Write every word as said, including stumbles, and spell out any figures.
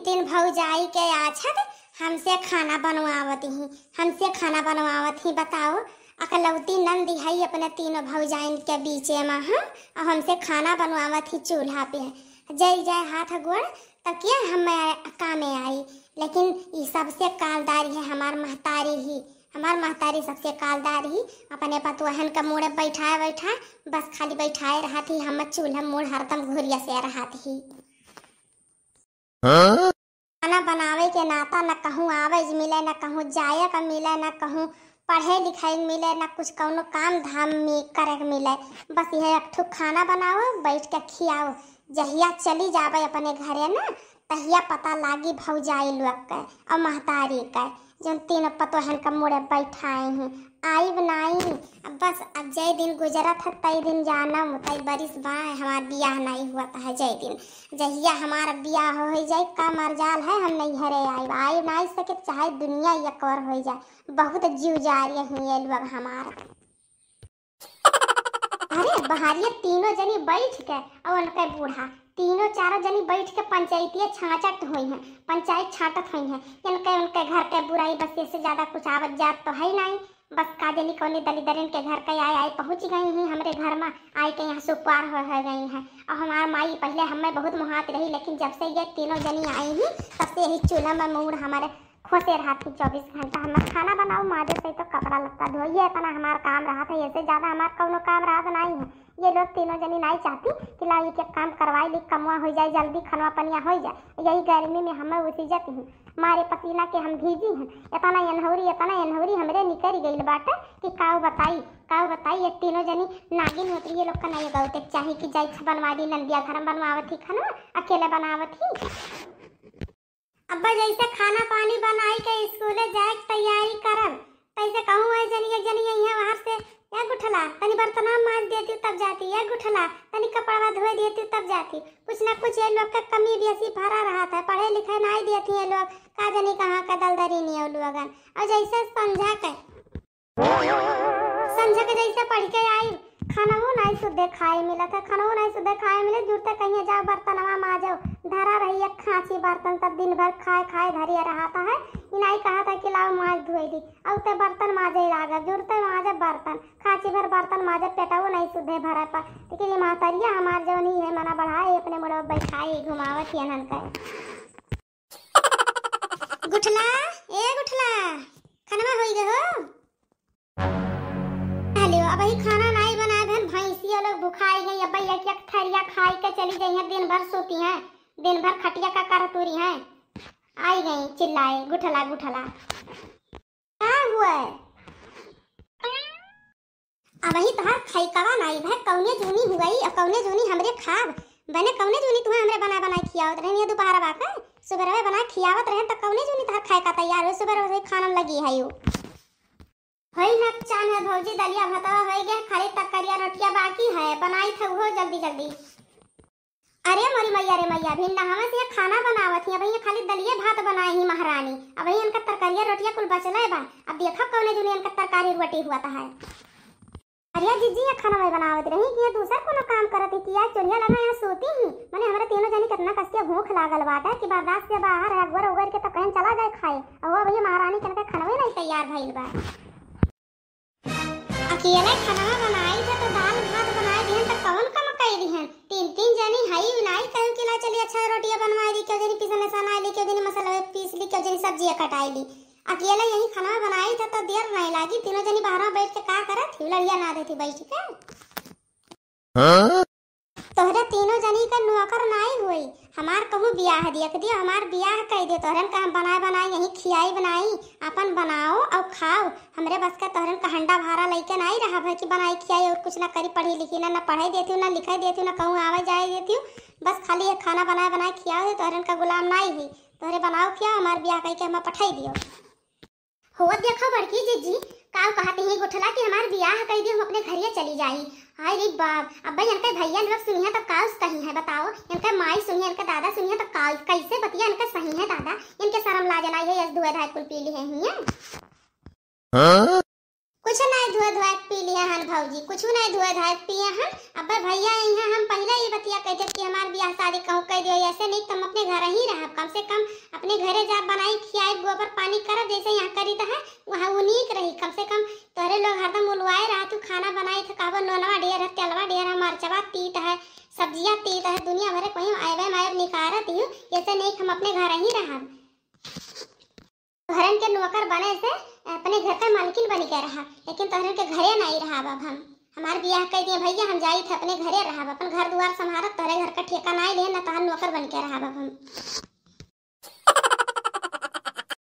तीन भौजाई के आछत हमसे खाना बनवावत ही, हमसे खाना बनवावत ही। बताओ, अकलौती नंदी है अपने तीनों भौजाइन के बीचे में हम, और हमसे खाना बनवावत ही चूल्हा पे। जय जय हाथ गोड़, तब क्या हम कामे आई। लेकिन ई सबसे कालदारी है हमार महतारी ही। हमार महतारी सबसे कालदार ही। अपने पतोहन के मुड़े बैठाए बैठाए, बस खाली बैठाए रहत ही, हम चूल्हा मुड़ हरदम घुरिया से रहत ही। हाँ? खाना बनावे के नाता न कहूँ आवे के मिले, न कहूँ जाए के मिले, न कहूँ पढ़े लिखे के मिले, न कुछ कौनो काम धाम में करे के मिले। बस यह एक ठो खाना बनाओ, बैठ के खियाओ। जहिया चली जावे अपने घरे न, तहिया पता लागी भौजाई लोग के और महतारी के, जौन तीनों पतोहन के मुड़े बैठाए हैं। आइब नाई, अब बस, अब जय दिन गुजरत है, तय दिन जानम, तय बरिस बा, हमार बियाह नाई हुआ है। जय दिन, जहिया हमार बियाह हो जाए, का मरजाल है, हम नैहरे आइब, आइब नाई सके, चाहे दुनिया एक और हो जाए। बहुत जीव जा रही है ये लोग हमार। अरे बहरिया तीनों जनी बैठ के, और उनके बूढ़ा, तीनों चारों जनी बैठ के पंचायतिया छांटत होई हैं, पंचायत छांटत होई हैं। इनके उनके घर के बुराई बस, इससे ज्यादा कुछ आवत जात तो है नहीं। बस का जनी कौने दलिदरन के घर के आए आए पहुंच गई ही हमरे घर में, आए के यहाँ सुपार हो, हो गई हैं। और हमार माई पहले हमें बहुत मुहात रही, लेकिन जब से ये तीनों जनी आई ही, तब से यही चूल्हा में मूड़ हमारे खोसे रहत ही चौबीस घंटा। हमार खाना बनाओ, माजे से तो कपड़ा लत्ता धोइए, इतना हमार काम रहत है। ऐसे ज्यादा हमार कौनो काम रहत नहीं है। ये लोग तीनों जनी नहीं चाहती कि ला एक एक काम करवाई ली, कमवा हो जाए, जल्दी खनवा पनिया हो जाए। यही गर्मी में हमें उसी जाती हैं, मारे पसीना के हम भीजी हैं। इतना एनहौरी, इतना एनहौरी हमरे निकल गई बाटे कि काऊ बताई, काऊ बताई। ये तीनों जनी नागिन होती, ये लोग का नहीं गौते चाही कि जाई बनवा दी नंदिया घर में बनवावत ही खनवा, अकेले बनावत ही। अब्बा जैसे खाना पानी बनाई के स्कूले जाए के तैयारी करब, तैसे कहूँ है जनी, एक जनी यहीं है बाहर से, "या गुठला, तनी बर्तनवा माज देती तब जाती, या गुठला, तनी कपड़वा धोए देती तब जाती।" कुछ ना कुछ ये लोग के कमी बेसी भरा रहत है, पढ़े लिखे नाई देती ये लोग, का जनी कहाँ का दलदरी नहीं लोगन। और जैसे संझा के संझा के जैसे पढ़ के आई, खानवो नाई सुद्धे खाए मिलत है, खानवो नाई सुद्धे खाए मिले, जुरते कहिए जाओ बर्तनवा माजो, धरा रही एक खांची बर्तन, तब दिन भर खाए खाए धरिया रहता है। ई नाई कहत है कि लाओ माज धोए दी, और ते बर्तन माजे लागे, जुरते माजे बर्तन, खांची भर बर्तन माजे, पेटवो नाई सुद्धे भरे पर। लेकिन ये महतरिया हमार जौन ही है, मना बढ़ाए, अपने मुड़वा बैठाए, घुमावत ही अनन के। गुठला, ए गुठला, खनवा होई गए हो? हेलो, अबही खाना नाई बनाए बहन, भैंसिया लोग भुखाई गई। अब एक एक थरिया खाई के चली गई हैं, दिन भर सोती हैं, दिन भर खटिया का करतूरी हैं। आई गई चिल्लाए, "गुठला, गुठला।" का हुआ है? अबही तोहार खैकवा नाई भए, कौने जूनी हुई और कौने जूनी हमरे खाब बने, कौने जूनी तुम्हें हमरे बनाए बनाए खियावत रहन। ये दोपहर बा का सुबह बनाए खियावत रहन, तो कौने जूनी तोहार खाए का तैयार हो, सुबह से खाना लगी है यू। होई ना चान है भौजी, दलिया भतवा होई गया, खाली तरकारिया रोटिया बाकी है, बनाई था वो जल्दी जल्दी। अरे मोरी मैया रे मैया, अभी नहावे से खाना बनावत ही, अबही खाली दलिये भात बनाए ही महारानी, अबही इनका तरकारिया रोटिया कुल बचले बा। अब देखो कौने दुनिया इनका तरकारी रोटी हुआ है। अरे जिज्जी, ये खाना मैं बनावत रही कि ये दूसर कोनो काम करत ही कि आज चुल्हिया लगा यहाँ सोती ही। मने हमरे तीनों जनी कितना कसिया भूख लागल बाटे कि बर्दाश्त से बाहर है, अगवर उगर के तो कहीं चला जाए खाए। और वो भैया महारानी के इनका खानवे नहीं तैयार भइल बा। अकेले खाना बनाई थे तो दाल भात बनाए दिहन तो कौन कम कई दिहन? तीन तीन जनी हई नाई कहू कि ला चली अच्छा रोटियां बनवाई दी, क्यों जनी पिसने सनाई ली, क्यों जनी मसाला पीस ली, क्यों जनी सब्जियां कटाई ली। अकेले यही खाना बनाई थे तो देर नहीं लागी, तीनों जनी बाहर में बैठ के का करत थी, लड़िया ना देती बैठ के। हाँ? तोहरे तीनों जनी का नौकर नाई होई, हमार कहूँ बियाह देख दियो, हमार बियाह कई दियो, तोहरन का हम बनाए बनाए यहीं खियाई बनाई, अपन बनाओ और खाओ। हमरे बस का तोहरन का हंडा भारा लइके नाई रहा भर कि बनाई खियाई और कुछ ना करी, पढ़ी लिखी ना, ना पढ़ाई देती हूँ, ना लिखाई देती हूँ, ना कहूँ आवे जाए देती हूँ। बस खाली ये खाना बनाए बनाए खियाओ, तोहरन का गुलाम नाई ही, तोहरे बनाओ खियाओ, हमार बियाह कई के हमें पठाई दियो। हो देखो बड़की जिज्जी, का कहत ही गुठला कि हमार बियाह कई दे, हम अपने घरिया चली जाई। हाय रे बाप, अब भाई इनके भैया लोग सुनिए तो का कही है बताओ, इनके माई सुनिए, इनके दादा सुनिए तो का, कैसे बतिया इनके सही है दादा, इनके शर्म लाज ना है, यस दुए धाय कुल पी ली है हिया। हाँ? कुछ नहीं धोए धोए पी लिया हन भौजी, कुछ नहीं धोए धोए पिए हन। अबे भैया, यहाँ हम पहले ही बतिया कह देत कि हमार बियाह शादी कहूँ कह दियो, ऐसे नहीं तो हम अपने घर ही रहब। कम से कम अपने घरे जा बनाई खियाई, गोबर पानी करब, जैसे यहाँ करी तो है वहाँ वो नीक रही। कम से कम तोहरे लोग हरदम उलवाए रहा, तू खाना बनाई तो कहबो नोनवा ढेर है, तेलवा ढेर है, मरचवा तीत है, सब्जिया तीत है, दुनिया भरे कोई आयबे मायब निकारत ही, ऐसे नहीं हम अपने घर ही रहब। तोहरन के नौकर बने से अपने घर का मालकिन बन के रहा, लेकिन तोहरन के घरे नहीं रहा अब हम। हमार बियाह कह दिए भैया, हम जाई थे अपने घरे रहा, अपन घर दुआर संभारत, तोहरे घर का ठेका नहीं ले, न तोहर नौकर बन के रहा अब हम।